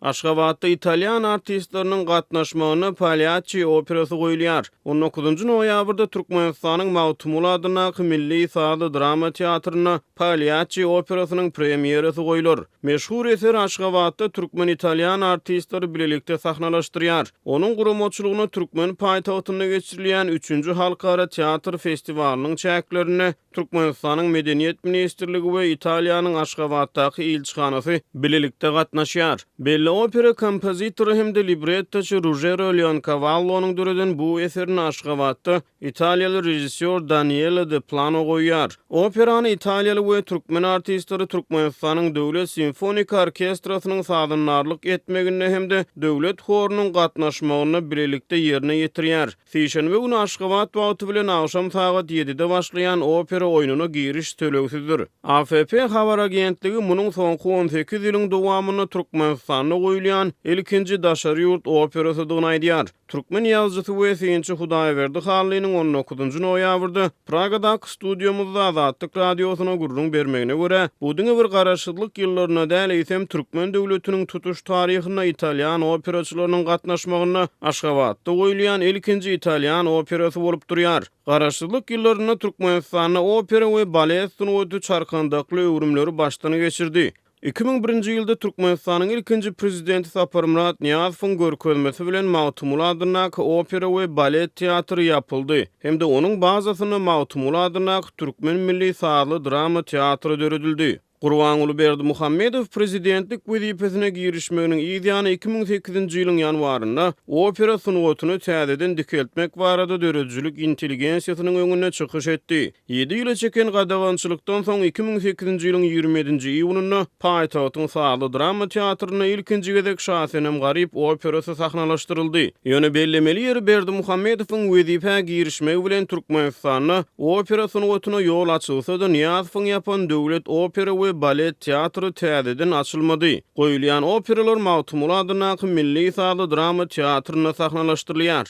Aşgabatda italýan artistleriniň gatnaşmagynda Palýaççi operasy goýulýar. On dokuzynjy noýabrda Türkmenistanyň Magtymguly adyndaky milli sazly drama teatrynda Palýaççi operasynyň premýerasy goýlar. Meşhur eseri Aşgabatda türkmen-italýan artistleri bilelikde sahnalaşdyrýar. Onuň guramaçylygyna türkmen paýtagtynda geçirilýän üçünji halkara teatr festiwalynyň çäklerinde Türkmenistanyň Medeniýet ministrligi we Italiýanyň Aşgabatdaky ilçihanasy bilelikde gatnaşýar. Belli opera kompozitory hem-de librettoçy Rujero Leonkawallonyň döreden bu eserini Aşgabatda italiýaly režissýor Daniele De Plano goýýar. Operany italiýaly we türkmen artistleri Türkmenistanyň Döwlet simfoniki orkestrasynyň sazandarlyk etmeginde hem-de Döwlet horunyň gatnaşmagynda bilelikde ýerine ýetirýär. Sişenbe güni Aşgabat wagty bilen agşam sagat ýedide başlaýan opera oýnuna giriş tölegsizdir. AFP habar agentligi munuň soňky 18 ýylyň dowamynda Türkmenistanda goýulýan ilkinji daşary ýurt operasydygyny aýdýar. Türkmen ýazyjysy we synçy Hudaýberdi Hallynyň on dokuzynjy noýabrda Pragadaky studiýamyzda Azatlyk Radiosyna gürrüň bermegine görä, bu diňe bir garaşsyzlyk ýyllarynda däl, eýsem, türkmen döwletiniň tutuş taryhynda italýan operaçylarynyň gatnaşmagynda Aşgabatda goýulýan ilkinji italýan operasy bolup durýar. Garaşsyzlyk ýyllarynda Türkmenistanda opera we balet sungaty çarkandakly öwrümleri başdan geçirdi. 2001-nji ýylda Türkmenistanyň ilkinji Prezidenti Saparmyrat Nyýazowyň görkezmesi bilen Magtymguly adyndaky opera we balet teatry ýapyldy hem-de onuň bazasynda Magtymguly adyndaky Türkmen milli sazly drama teatry döredildi. Gurbanguly Berdimuhamedow prezidentlik wezipesine girişmeginiň yz ýany 2008-nji ýylyň ýanwarynda opera sungatyny täzeden dikeltmek barada döredijilik intelligensiýasynyň öňünde çykyş etdi. Ýedi ýyla çeken gadagançylykdan soň 2008-nji ýylyň 27-nji iýunynda paýtagtyň sazly drama teatrynda ilkinji gezek Şasenem-Garyp operasy sahnalaşdyryldy. Ýöne bellemeli ýeri Berdimuhamedowyň wezipä girişmegi bilen Türkmenistanda opera sungatyna ýol açylsa-da Nyýazowyň ýapan döwlet opera we balet teatry täzeden açylmady. Goýulýan operalar Magtymguly adyndaky milli sazly drama teatrynda sahnalaşdyrylýar.